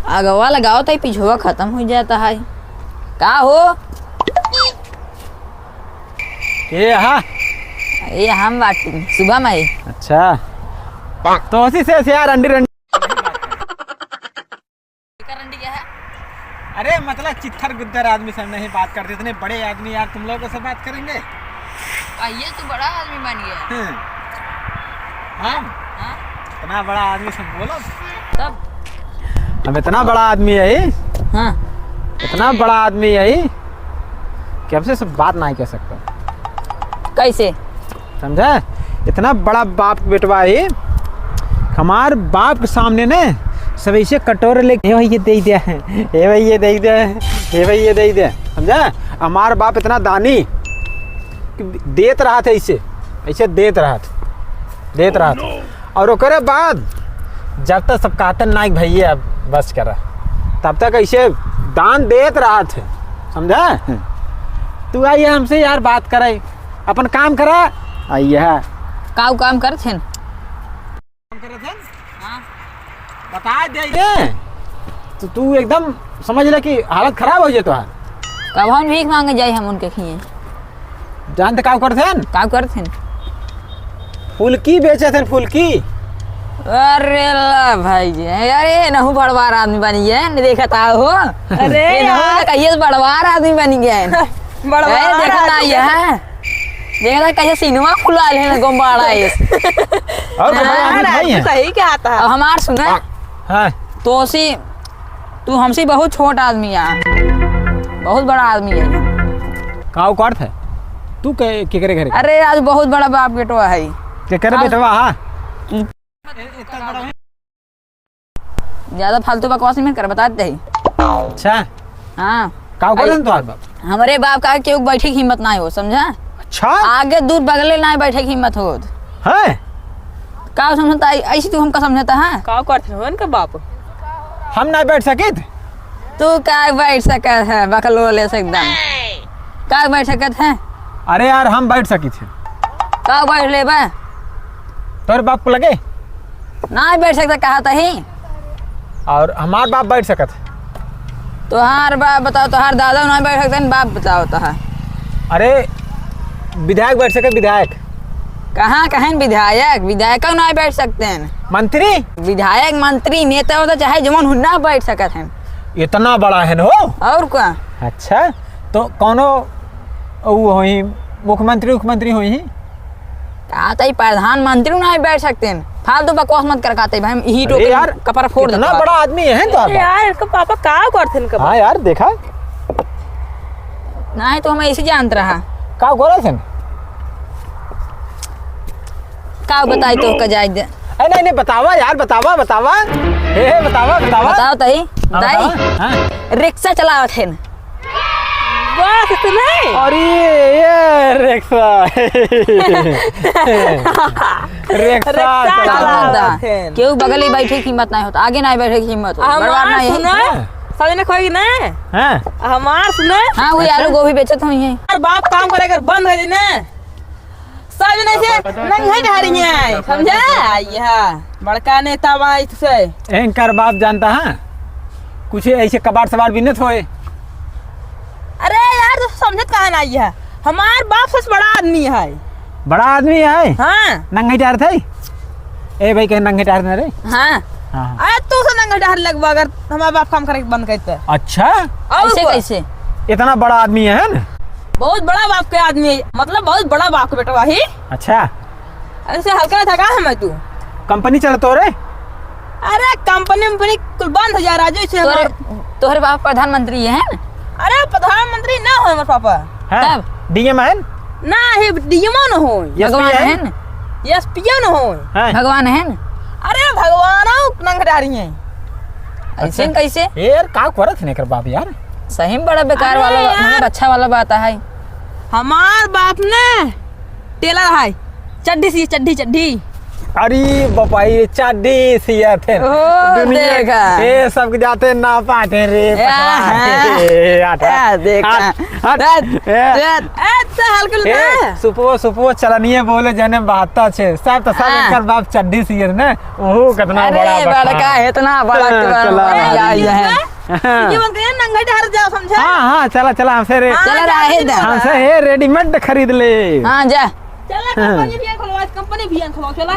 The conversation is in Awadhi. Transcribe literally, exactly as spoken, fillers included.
आगवा लगाओ तो पिछुआ खत्म हो जाता है। का हो? ये हा? ये हम बाटी, सुबह में। अच्छा। तो उसी से, से यार, अंडी रंडी। एकर रंडी क्या है? अरे, मतलब, चित्थर गुद्दर आदमी से हम नहीं बात करते। इतने बड़े आदमी, यार, तुम लोगों से बात करेंगे? आ, ये तो बड़ा आदमी बन गया। हम्म। हम? हाँ। इतना बड़ा आदमी से बोलो। तब? हम इतना बड़ा आदमी है। हाँ। इतना बड़ा आदमी है कि हमसे सब बात नहीं कर सकता। कैसे? समझा? इतना बड़ा बाप बेटवा है, हमार बाप के सामने ने सब ऐसे कटोरे लेके, "हे भाई, ये दे दे, हे भाई, ये दे दे, हे भाई, ये दे दे।" समझा? हमार बाप इतना दानी कि देत रहत है, ऐसे, ऐसे देत रहत, देत रहत। और ओकरे बाद जब तक सब कहते ना कि भैया, अब बस करा, तब तक ऐसे दान देत रहत है, समझा? तू आइए हमसे यार, बात करे, अपन काम करा। आ, यह। का उ काम करत हन? काम करत हन? हाँ। बता दे रे। तो तू एकदम समझ ले कि हालत खराब हो जाए तोहार। कब हम भीख मांगे जाए हम उनके खिए? जानते का करत हन? का करत हन? फुलकी बेचत हन, फुलकी। अरे ला भाई जी, अरे नहु बड़वार आदमी बनी है, नहीं देखत हो? अरे ये नहु यार। कहिए से बड़वार आदमी बनी गए। बड़वार ए, देखत आदमी। आई है। देखत है कैसे सिनेमा खुला है ना, गोम्बाड़ा है। और हाँ, तुम्हारे आदमी यार, भाई हैं? सही क्या आता है? अब हमार सुना। हाँ। तो सी, तू हमसे बहुत छोट आदमी है, बहुत बड़ा आदमी है। का औकात है? तू के, केकरे घरे? अरे, आज बहुत बड़ा बाप बेटवा है। केकरे का बेटवा, हाँ? ज्यादा फालतू बकवास नहीं कर, बता दे। अच्छा। हाँ। का करे आई, तोहार बाप? हमरे बाप का केहू बैठे की हिम्मत ना हो, समझा? अच्छा। आगे दूर बगले ना बैठे की हिम्मत होत। हैं? का समझता है? ऐसी तू हमका समझता है? का करत हन उनका बाप? हम ना बैठ सकित? तू का बैठ सकत है, बकलोले से एकदम। का बैठ सकत है? अरे यार, हम बैठ सकित है। का बैठ लेबे? तोर बाप को लगे? ना बैठ सकता, कहा तही। और हमार बाप बैठ सकत है? तोहार बाप बताओ, तोहार दादा ना बैठ सकते हैं, बाप बताओ तोहार। अरे, विधायक बैठ सके, विधायक। कहाँ कहें विधायक? विधायक ना बैठ सकते हैं। मंत्री? विधायक, मंत्री, नेता होता चाहे जवन हो ना बैठ सकत हैं। इतना बड़ा है न हो? और का? अच्छा, तो कौनो वो होई, मुख्यमंत्री, मुख्यमंत्री होई? का तई प्रधानमंत्री ना बैठ सकते हैं? फालतू बकवास मत कर, का तई भाई, हम यही अरे टोके यार, कपर फोड़ इतना देता। बड़ा आदमी है तो अरे यार, इनका पापा का करते हैं इनका हाँ पापा? यार, देखा? नहीं तो हम ऐसे जानत रहा। का करत हन? का बताई तो का जाए दे। ए, नहीं, नहीं, बतावा यार, बतावा, बतावा। ए, ए, बतावा, बतावा। बताओ तई, हाँ, बताई। बतावा, हाँ। रिक्शा चलावत हन। बस इतने? अरे, ये रिक्शा। रिक्शा रिक्शा चलावत चलावत हन। हन। केहू बगल ही बैठे की हिम्मत नहीं होता, आगे नहीं बैठे की हिम्मत होता, हमार बड़वार नहीं। सुनो, हाँ। सब जने खोएगी ना? हाँ। हमार सुनो। हाँ, वही अच्छा। आलू गोभी बेचत हुई हैं। यार बाप काम करे अगर बंद हो जाए ना, सब जने से नंगे ढारी है, समझा? यह बड़का नेता बा इससे। एंकर बाप जानता है, कुछ ऐसे कबाड़ सबाड़ बिनत होए। अरे यार, तू समझत काहे ना है? हमार बाप सबसे बड़ा आदमी है। बड़ा आदमी है? हाँ। नंगे डार थे? ए भाई, कहीं नंगे डार ना रे। हाँ। हाँ, हाँ। अरे तू से नंगे डार लगवा, अगर हमार बाप काम करे के बंद करते। अच्छा? और ऐसे का? कैसे? इतना बड़ा आदमी है ना? बहुत बड़ा बाप के आदमी है, मतलब बहुत बड़ा बाप के बेटवा ही। अच्छा। ऐसे हल्का ना था का हमें तू? कंपनी चलतो रे? अरे कंपनी वंपनी कुल बंद हो जा राजू, इसे तोहरे, हमार तोहरे बाप प्रधानमंत्री है? अरे प्रधानमंत्री ना हो हमारे पापा। हैं? तब? डीएम है? ना, ये डीएमओ न हो। एसपी भगवान है? है न? एसपीओ न हो। हैं? भगवान है न? अरे भगवान नंग डारी हैं। ऐसे अच्छा। कैसे? ए यार, का करत है एकर बाप यार? सही में बड़ा बेकार अरे वाला, यार। मतलब अच्छा वाला बात है। हमार बाप ने टेलर है, चड्ढी सी, चड्ढी, चड्ढी। अरे बपाई, चड्डी सियत है। ओ, दुनिया देखा। ए, सबके जाते ना पाते रे, ए, पटवा। हाँ। ए, हट, हट, ए, देखा। हट, हट। हट, ए। हट। ए, तो हल्के ए, लुका। सुपो, सुपो चलनिए बोले जने बहत्ता छे। सब तो सब हाँ। एकर बाप चड्डी सियत ने। ओहो, कितना अरे, बड़ा बड़का। बड़का, इतना बड़ा हाँ, के बड़ा चला। बड़ा ए, जा, जा। हाँ। ये बनते हैं, नंगे डहर जाओ, समझा? हाँ, हाँ, चला, चला, हमसे रे। हाँ, चला, जा, रहे जा। दे। हमसे हे, readymade खरीद ले। हाँ, जा। चला, हाँ। कंपनी भी खोलवा, कंपनी भी खोलवा, चला।